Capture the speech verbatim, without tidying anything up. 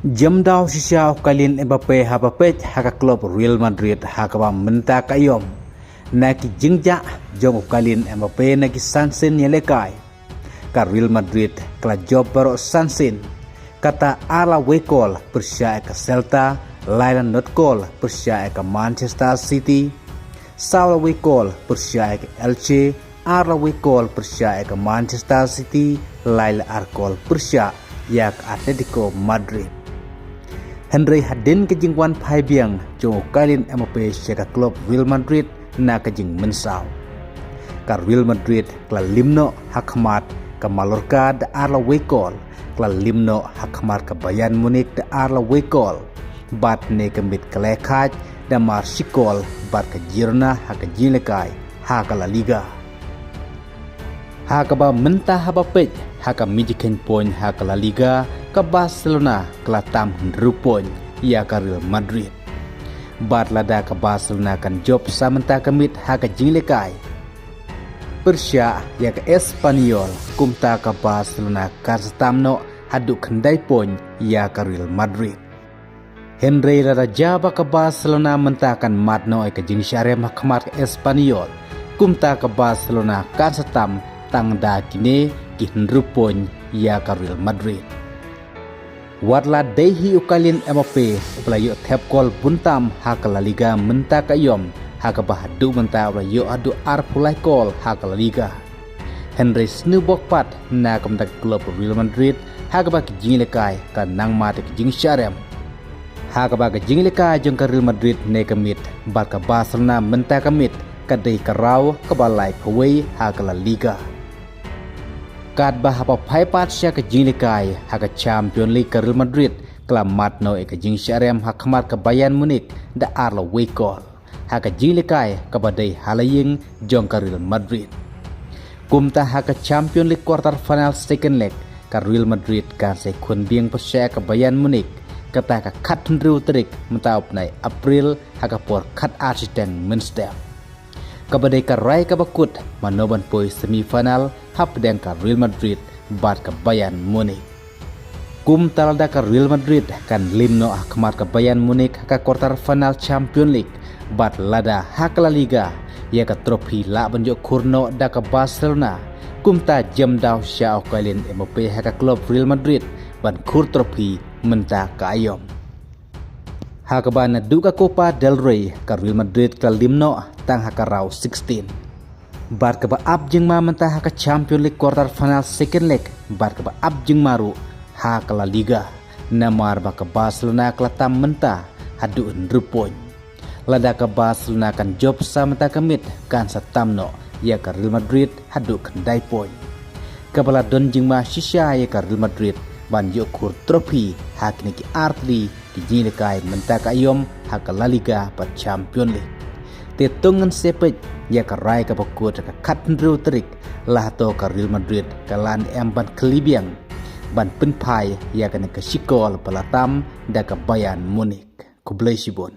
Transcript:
Jemdaw shisha u Kylian Mbappe haba peit ha ka klub Real Madrid ha kaba mynta ka aïom. Na ki jingjia jong u Kylian Mbappe na ki san sien ïalehkai, ka Real Madrid ka la jop baroh san sien. Kata ar la wei kol pyrshah ïa ka Celta, lai la nod kol pyrshah ïa ka Manchester City, saw la wei kol pyrshah ïa ka Elche, ar la wei kol pyrshah ïa ka Manchester City, lai la ar kol pyrshah ïa ka Atletico Madrid. Hynrei hadien ka jingwan phai biang jong u Kylian Mbappe sha ka klub Real Madrid na ka jingmynsaw, ka Real Madrid ka la lim noh ha khmat ka Mallorca da ar la wei kol, ka la lim noh ha khmat ka Bayern Munich da ar la wei kol. Bad ne ka miet ka la ïakhaid da mar shi kol bad ka Girona ha ka jingïalehkai ha ka La Liga. Ha kaba mynta haba peit ha ka mijikhein point ha ka La Liga, ka Barcelona ka la tam hynriew point ïa ka Real Madrid. Bad lada ka Barcelona kan jop sa mynta ka miet ha ka jingïalehkai pyrshah ïa ka Espanyol, kumta ka Barcelona kan sa tam noh haduh khyndai point ïa ka Real Madrid. Hynrei lada jia ba ka Barcelona mynta kan mad noh ïa ka jingshah rem ha khmat ka Espanyol, kumta ka Barcelona kan sa tam tang da kine ki hynriew point ïa ka Real Madrid. Wat la dei hi u Kylian Mbappe uba la ïoh thep kol bun tam ha ka La Liga mynta ka aïom, ha kaba haduh mynta u la ïoh haduh arphew lai kol ha ka La Liga. Hynrei sniew bok pat na ka bynta ka klub Real Madrid ha kaba ka jingïalehkai ka nang mad ïa ka jingshah rem. Ha kaba ka jingïalehkai jong ka Real Madrid ne ka miet bad ka Barcelona mynta ka miet ka dei ka raw kaba laiphew wei ha ka La Liga. Katba haba phai pat sha ka jingïalehkai ha ka Champions League, ka Real Madrid ka la mad noh ïa ka jingshah rem ha khmat ka Bayern Munich da ar la wei kol ha ka jingïalehkai kaba dei ha la ïing jong ka Real Madrid. Kumta ha ka Champions League quarter final second leg, ka Real Madrid kan sa ïakhun biang pyrshah ïa ka Bayern Munich, kata ka khathynriew tarik mynta u bnai April ha ka por khatar shiteng mynstep. Kaba dei ka rai kaba kut mano ban poi semi final hapdeng ka Real Madrid bad ka Bayern Munich. Kumta lada ka Real Madrid kan lim noh ha khmat ka Bayern Munich ha ka quarter final Champions League, bad lada ha ka La Liga ïa ka trophy lah ban ïoh khur noh da ka Barcelona, kumta jemdaw shisha u Kylian Mbappe ha ka klub Real Madrid ban khur trophy mynta ka aïom. Ha kaba naduh ka Copa del Rey, ka Real Madrid ka la lim noh tang ha ka round sixteen. Bad kaba ap jingma mynta ha ka Champions League quarter final second leg, bad kaba ap jingma ruh ha ka La Liga, namar ba ka Barcelona ka la tam mynta haduh hynriew point. Lada ka Barcelona kan jop sa mynta ka miet, kan sa tam noh ïa ka Real Madrid haduh khyndai point. Kaba la don jingma shisha ïa ka Real Madrid ban ïoh khur trophy ha kine ki artylli ki jingïalehkai mynta ka aïom ha ka La Liga bad Champions League. Te to ngin sa peit ïa ka rai kaba kut ha ka khathynriew tarik, la hato ka Real Madrid ka lah ne em ban khlieh biang ban pynphai ïa kane ka shikol ba la tam da ka Bayern Munich. Khublei shibun.